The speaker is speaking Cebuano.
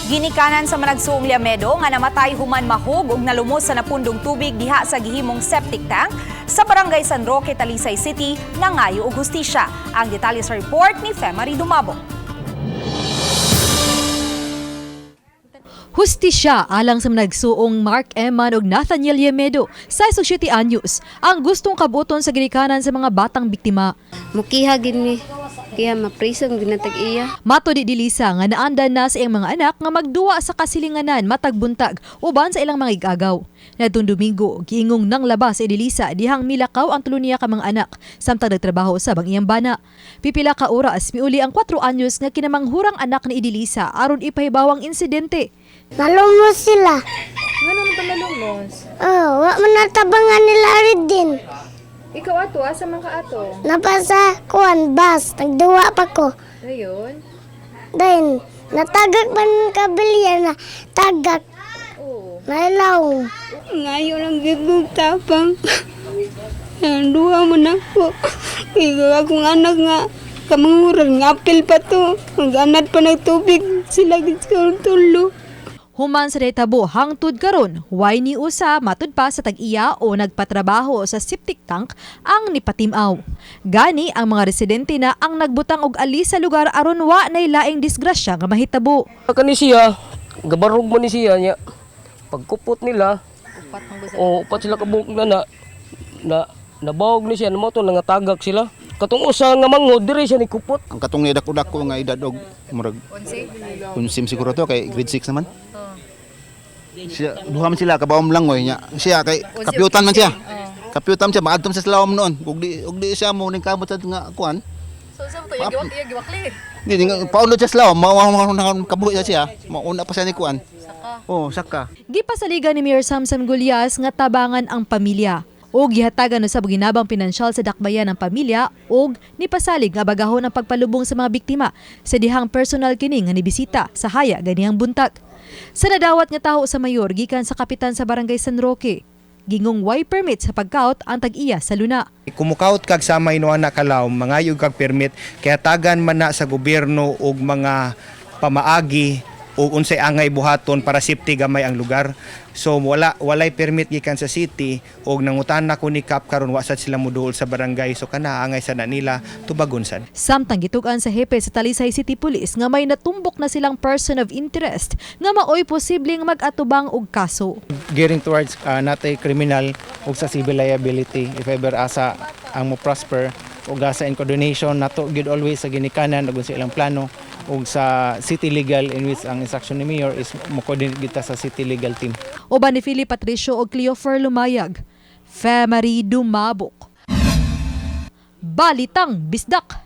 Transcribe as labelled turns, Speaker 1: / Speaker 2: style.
Speaker 1: Ginikanan sa managsuong Llamedo nga namatay human mahog ug nalumos sa napundong tubig diha sa gihimong septic tank sa Barangay San Roque, Talisay City, nangayo og hustisya. Ang detalye sa report ni Femary Dumabo.
Speaker 2: Hustisya alang sa nagsuong Mark Eman ug Nathaniel Yemedo sa 7 anyos ang gustong kabuton sa ginikanan sa mga batang biktima.
Speaker 3: Mukiha gid mi. Kiha mapriso gid na tag iya.
Speaker 2: Mato di Dilisa nga naandan na sa iyang mga anak nga magduwa sa kasilinganan matag buntag uban sa ilang mga igagaw. Nadtong Domingo, giingong nang labas si Dilisa dihang milakaw ang tulo niya ka mga anak samtang nagtrabaho sa bang iyang bana. Pipila ka oras miuli ang 4 anyos nga kinamanghurang anak ni Idilisa aron ipahibaw ang insidente.
Speaker 4: Nalumos sila.
Speaker 5: Nga naman ta nalumos?
Speaker 4: Oh, wa man natabangan nila rin din.
Speaker 5: Ikaw ato, asa man ka ato?
Speaker 4: Napasa kuan bus, nagduwa pa ko.
Speaker 5: Ayun.
Speaker 4: Then, natagak man kabilya na tagak.
Speaker 5: Oo.
Speaker 4: Nailaw.
Speaker 3: Ngayon ang gigong tapang. Ang duha mo na ko. Ikaw akong anak nga kamanguran nga apil pa to. Ang anad pa ng tubig sila gid sa tulo.
Speaker 2: Human sa retabo hangtod karon, way ni usa matud pa sa tag-iya o nagpatrabaho sa septic tank ang nipatimaw. Gani ang mga residente na ang nagbutang og alis sa lugar aron wa nay laing disgrasya nga mahitabo.
Speaker 6: Kani siya, gabarog man ni siya niya. Pagkupot nila, o upat sila kabuok na na, na nabawog ni siya, namo to nangatagak sila. Katong usa nga mangod diri siya ni kupot.
Speaker 7: Ang katong ni dako-dako nga edad og murag 11 siguro to kay grade 6 naman. Siya duha man sila kabawom langoy nya. Siya kay kapyutan man siya. Kapyutan siya maadtom sa silawom noon. Ug di siya mo ning kamot sa nga kuan.
Speaker 5: So, sa to, yung giwakli.
Speaker 7: Di di nga paunod siya sa lawom, mao mao kabuhi na siya. Mauna pa siya ni kuan. Saka. Oh, saka.
Speaker 2: Gipasaligan ni Mayor Samsam Gulyas nga tabangan ang pamilya og gihatagan usab ginabang pinansyal sa dakbayan ng pamilya og nipasalig nga bagahon ang pagpalubong sa mga biktima sa dihang personal kini nga nibisita sa haya ganiyang buntag. Sa nadawat nga taho sa mayor gikan sa kapitan sa Barangay San Roque, gingong way permit sa pagkaot ang tag-iya sa luna.
Speaker 8: Kumukaot kag sa may na kalaw, mangayog kag permit, kaya tagan man na sa gobyerno og mga pamaagi o unsay angay buhaton para safety gamay ang lugar. So walay permit gikan sa city og nangutan na ko ni Kap karon wa sad sila moduol sa barangay, so kana angay sa na nila tubagon sad.
Speaker 2: Samtang gitug-an sa hepe sa Talisay City Police nga may natumbok na silang person of interest nga maoy posibleng mag-atubang og kaso.
Speaker 9: Gearing towards natay criminal ug sa civil liability if ever asa ang mo prosper, ug asa in coordination nato gyud always sa ginikanan ug sa ilang plano ug sa city legal, in which ang instruction ni mayor is mo coordinate kita sa city legal team.
Speaker 2: Uban ni Philip Patricio og Cleofer Lumayag. Femary Dumabok. Balitang Bisdak.